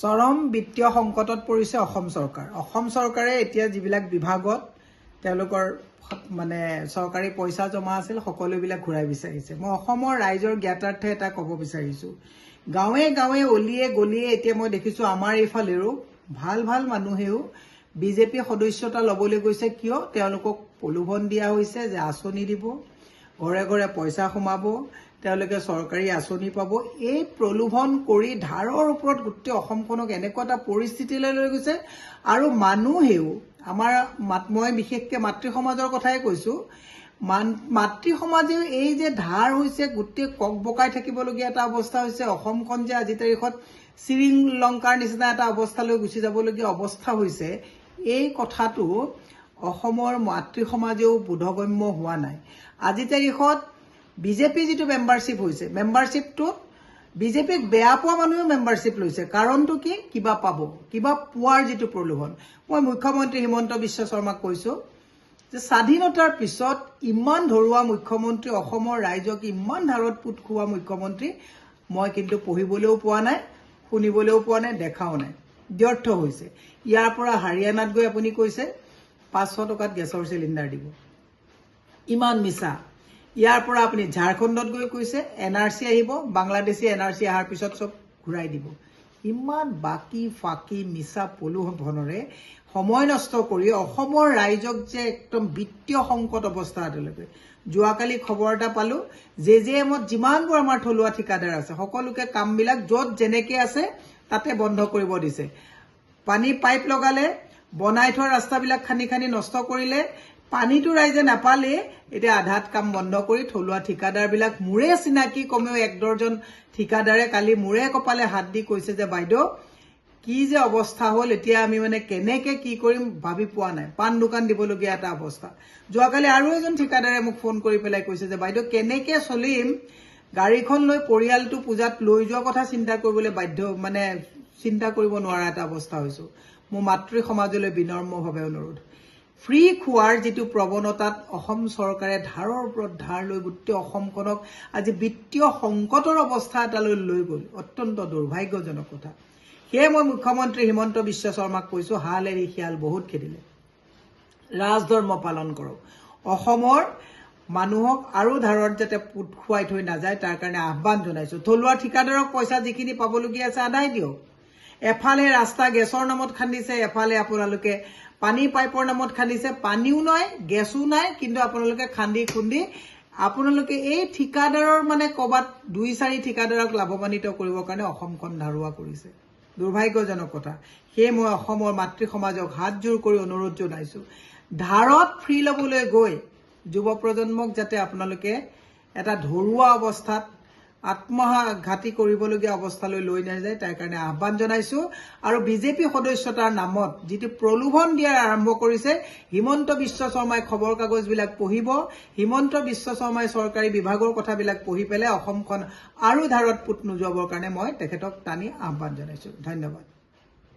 চৰম বিত্তীয় সংকটত পৰিছে অসম চৰকাৰ। অসম চৰকাৰে এতিয়া যিবিলাক বিভাগত তেওঁলোকৰ মানে চৰকাৰী পইচা জমা আছিল, সকলোবিলাক ঘূৰাই বিচাৰিছে। মই অসমৰ ৰাইজৰ জ্ঞাতাৰ্থে এটা ক'ব বিচাৰিছোঁ, গাঁৱে গাঁৱে, অলিয়ে গলিয়ে এতিয়া মই দেখিছোঁ, আমাৰ এইফালেৰো ভাল ভাল মানুহেও বিজেপি সদস্যতা ল'বলৈ গৈছে। কিয়? তেওঁলোকক প্ৰলোভন দিয়া হৈছে যে আঁচনি দিব, ঘৰে ঘৰে পইচা সোমাব, তেওঁলোকে চৰকাৰী আঁচনি পাব। এই প্ৰলোভন কৰি ধাৰৰ ওপৰত গোটেই অসমখনক এনেকুৱা এটা পৰিস্থিতিলৈ লৈ গৈছে। আৰু মানুহেও আমাৰ মই বিশেষকৈ মাতৃ সমাজৰ কথাই কৈছোঁ, মাতৃ সমাজেও এই যে ধাৰ হৈছে, গোটেই কক বকাই থাকিবলগীয়া এটা অৱস্থা হৈছে। অসমখন যে আজি তাৰিখত শ্ৰীলংকাৰ নিচিনা এটা অৱস্থালৈ গুচি যাবলগীয়া অৱস্থা হৈছে, এই কথাটো অসমৰ মাতৃ সমাজেও বোধগম্য হোৱা নাই। আজি তাৰিখত বিজেপি যিটো মেম্বাৰশ্বিপ হৈছে, মেম্বাৰশ্বিপটোত বিজেপিক বেয়া পোৱা মানুহেও মেম্বাৰশ্বিপ লৈছে। কাৰণটো কি? কিবা পাব, কিবা পোৱাৰ যিটো প্ৰলোভন। মই মুখ্যমন্ত্ৰী হিমন্ত বিশ্ব শৰ্মাক কৈছোঁ যে স্বাধীনতাৰ পিছত ইমান ধৰুৱা মুখ্যমন্ত্ৰী, অসমৰ ৰাইজক ইমান ধাৰত পোত খোৱা মুখ্যমন্ত্ৰী মই কিন্তু পঢ়িবলৈও পোৱা নাই, শুনিবলৈও পোৱা নাই, দেখাও নাই। ব্যৰ্থ হৈছে। ইয়াৰ পৰা হাৰিয়ানাত গৈ আপুনি কৈছে 500 টকাত গেছৰ চিলিণ্ডাৰ দিব, ইমান মিছা। ইয়াৰ পৰা আপুনি ঝাৰখণ্ডত গৈ কৈছে এনআৰচি আহিব, বাংলাদেশী এনআৰচি অহাৰ পিছত চব ঘূৰাই দিব। ইমান বাকী ফাঁকি মিছা প্ৰলোভনৰে সময় নষ্ট কৰি অসমৰ ৰাইজক যে একদম বিত্তীয় সংকট অৱস্থা এটালৈকে। যোৱাকালি খবৰ এটা পালোঁ, জেজেএমত যিমানবোৰ আমাৰ থলুৱা ঠিকাদাৰ আছে, সকলোকে কামবিলাক য'ত যেনেকে আছে তাতে বন্ধ কৰিব দিছে। পানী পাইপ লগালে, বনাই থোৱা ৰাস্তাবিলাক খান্দি খান্দি নষ্ট কৰিলে, পানীটো ৰাইজে নাপালেই। এতিয়া আধাত কাম বন্ধ কৰি থলুৱা ঠিকাদাৰবিলাক, মোৰে চিনাকি কমেও এক দৰ্জন ঠিকাদাৰে কালি মোৰে কপালে হাত দি কৈছে যে বাইদেউ, কি যে অৱস্থা হ'ল, এতিয়া আমি মানে কেনেকে কি কৰিম ভাবি পোৱা নাই, পাণ দোকান দিবলগীয়া এটা অৱস্থা। যোৱাকালি আৰু এজন ঠিকাদাৰে মোক ফোন কৰি পেলাই কৈছে যে বাইদেউ, কেনেকে চলিম, গাড়ীখন লৈ পৰিয়ালটো পূজাত লৈ যোৱা কথা চিন্তা কৰিবলৈ বাধ্য, মানে চিন্তা কৰিব নোৱাৰা এটা অৱস্থা হৈছো। মোৰ মাতৃ সমাজলৈ বিনম্ৰভাৱে অনুৰোধ, ফ্ৰী খোৱাৰ যিটো প্ৰৱণতাত অসম চৰকাৰে ধাৰৰ ওপৰত ধাৰ লৈ গোটেই অসমখনক আজি বিত্তীয় সংকটৰ অৱস্থা এটালৈ লৈ গ'ল, অত্যন্ত দুৰ্ভাগ্যজনক কথা। সেয়ে মই মুখ্যমন্ত্ৰী হিমন্ত বিশ্ব শৰ্মাক কৈছো, হাল এৰি শিয়াল বহুত খেদিলে, ৰাজধৰ্ম পালন কৰক। অসমৰ মানুহক আৰু ধাৰত যাতে পোত খুৱাই থৈ নাযায়, তাৰ কাৰণে আহ্বান জনাইছো। থলুৱা ঠিকাদাৰক পইচা যিখিনি পাবলগীয়া আছে আদায় দিয়ক। এফালে ৰাস্তা গেছৰ নামত খান্দিছে, এফালে আপোনালোকে পানী পাইপৰ নামত খান্দিছে। পানীও নাই, গেছো নাই, কিন্তু আপোনালোকে খান্দি খুন্দি আপোনালোকে এই ঠিকাদাৰৰ মানে ক'ৰবাত দুই চাৰি ঠিকাদাৰক লাভৱান্বিত কৰিবৰ কাৰণে অসমখন ধাৰুৱা কৰিছে। দুৰ্ভাগ্যজনক কথা। সেয়ে মই অসমৰ মাতৃ সমাজক হাতযোৰ কৰি অনুৰোধ জনাইছো, ধাৰত ফ্ৰী ল'বলৈ গৈ যুৱ প্ৰজন্মক যাতে আপোনালোকে এটা ধৰুৱা অৱস্থাত আত্মঘাতী কৰিবলগীয়া অৱস্থালৈ লৈ নাযায়, তাৰ কাৰণে আহ্বান জনাইছো। আৰু বিজেপি সদস্যতাৰ নামত যিটো প্ৰলোভন দিয়াৰ আৰম্ভ কৰিছে, হিমন্ত বিশ্ব শৰ্মাই খবৰ কাগজবিলাক পঢ়িব, হিমন্ত বিশ্ব শৰ্মাই চৰকাৰী বিভাগৰ কথাবিলাক পঢ়ি পেলাই অসমখন আৰু ধাৰত পোত নোযোৱাবৰ কাৰণে মই তেখেতক টানি আহ্বান জনাইছো। ধন্যবাদ।